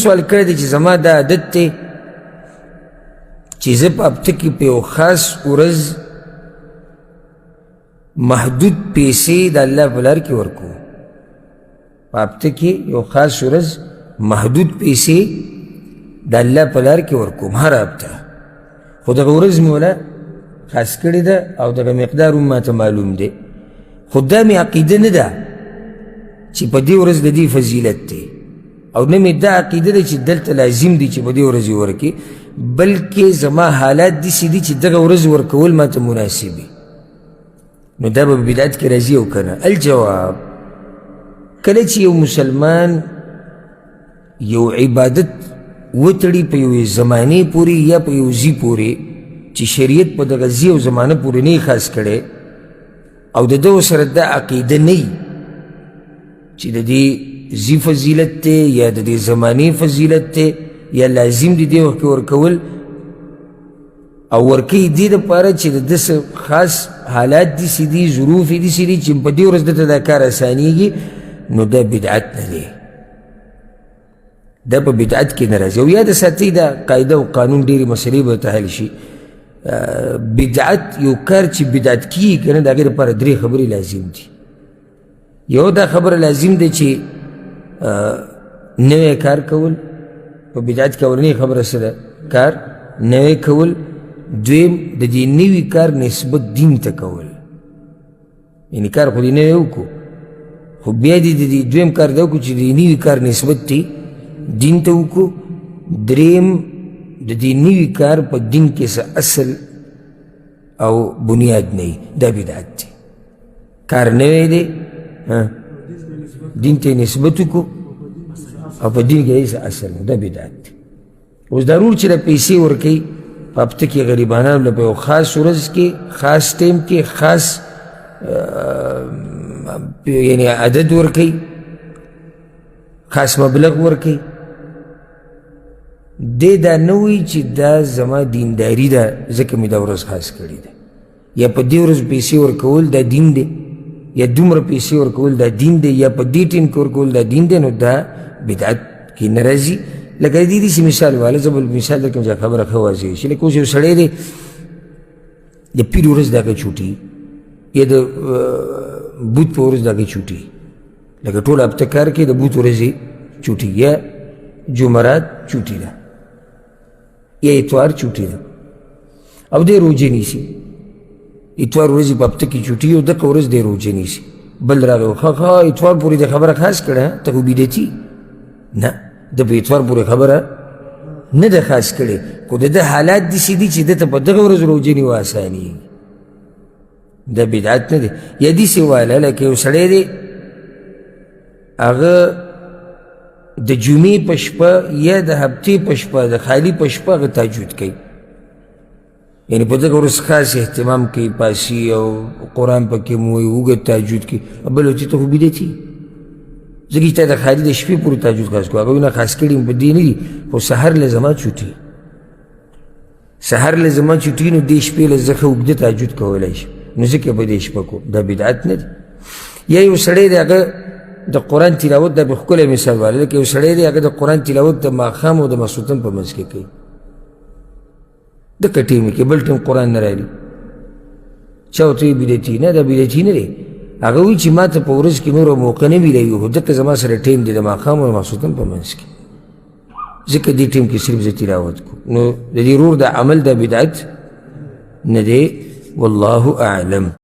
سوال کړی دی چې زما دا عادت دی چې زه په هفته کې په یو خاص ورځ محدود پیسې د الله په لار کې ورکوم. په هفته کې یو خاص ورځ محدود پیسې د الله په لار کې ورکوم هره هفته، خو دغه ورځ مې وله خاص کړې ده او دغه مقدار هم ماته معلوم دی، خو دا مې عقیده نه ده چې په دې ورځ د دې فضیلت دی، او نه مې دا عقیده ده چې دلته لازم دی چې په دې ورځ یې ورکړي، بلکې زما حالات داسې دي چې دغه ورځ ورکول ماته مناسب وي. نو دا به بدعت کې راځي او که نه؟ الجواب، کله چې یو مسلمان یو عبادت وتړي په یوې زمانې پورې یا په یو ځي پورې چې شریعت په دغه ځي او زمانه پورې نه خاص کړی، او د ده سره دا عقیده نه چې د دې ځي فضیلت دی یا د دې زمانې فضیلت دی یا لازم دی دې وخت کې ورکول، او ورکوي دې دپاره چې د ده څه خاص حالات داسې دي، ظروف یې داسې دي چې په دې ورځ ده ته دا کار اسانېږي، نو دا بدعت نه دی، دا په بدعت کې نه راځي. او یاد ساتئ دا قاعده او قانون ډېرې مسلې به ته حل شي. بدعت یو کار چې بدعت کېږي که نه، د هغې لپاره درې خبرې لازم دي. یو دا خبره لازم ده چې نوی کار کول په بدعت کې اولنۍ خبره څه ده؟ کار نوی کول. دویم د دې نوي کار نسبت دین ته کول، یعنې کار خو دې نوی وکړو، خو بیا دې د دې دویم کار دا وکړو چې د نوي کار نسبت دې دین ته وکړو. دریم د دې نوي کار په دین کې څه اصل او بنیاد نه وي، دا بدعت دی. کار نوی دی، دین ته نسبت وکړو او په دین کې هېڅ اصل نه، دا بدعت دی. اوس دا ورور چې د پیسې ورکوي په هفته کې غریبانانو له په یو خاص ورځ کې، خاص ټایم کې، خاص یعنې عدد ورکوي، خاص مبلغ ورکوي، دی دا نه وایي چې دا زما دینداري ده ځکه مې دا ورځ خاص کړې ده، یا په دې ورځ پیسې ورکول دا دین دی، یا دومره پیسې ورکول دا دین دی، یا په دې ټیم کې ورکول دا دین دی، نو دا بدعت کې نه راځي. لکه دې داسې مثال واله، زه بل مثال درکړم چې خبره ښه واضح شي. لکه اوس یو سړی دی د پیر ورځ د هغه چوټي یا د بوت په ورځ د هغې چوټي، لکه ټوله هفته کار کوي د بوت ورځې چوټي یا جمعرات چوټي ده یا اتوار چوټي ده، او دی روژه نیسي، اتوار ورځې په هفته کې چوټي او دغه ورځ دی روژه نیسي. بل راغی ښه ښه اتوار پورې د خبره خاص کړه، ته خو بدعتي نه، ده په اتوار پورې خبره نه ده خاص کړې، خو د ده حالات داسې دي چې ده ته په دغه ورځ روژه نیوه اسانېږي، دا بدعت نه دی. یا داسې واله لکه یو سړی دی هغه د جمعې په شپه یا د هفتې په شپه د خالي په شپه هغه تهجد کوي، یعنې په دغه ورځ خاص اهتمام کوي، پاسي او قرآن پکې مو وایي، اوږد تهجد کوي. بل چې ته خو بدعتي، ځکه چې تا د خالي د شپې پورې تهجد خاص کړو، هغه نه خاص کړي په دې نه دي، خو سحر له زما چوټي، سحر له زما چوټي، نو دې شپې له زه ښه اوږده تهجد کولی شم، نو ځکه په دې شپه کوم، دا بدعت نه دی. یا یو سړی دی هغه د قرآن تلاوت، دا به ښکلی مثال واله، لکه یو سړی دی هغه د قرآن تلاوت د ماښام او د ماسخوتن په منځ کې کوي، دغه ټیم کې بل ټیم قرآن نه راځي، چا ورته وایي بدعتي نه، دا بدعتي نه دی، هغه وایي چې ما ته په ورځ کې نوره موقع نه میلاوي، خو دلته زما سره ټیم دی د ماښام او د ماسخوتن په منځ کې، ځکه دې ټیم کې صرف زه تلاوت کوم. نو د دې ورور د عمل دا بدعت نه دی. والله اعلم.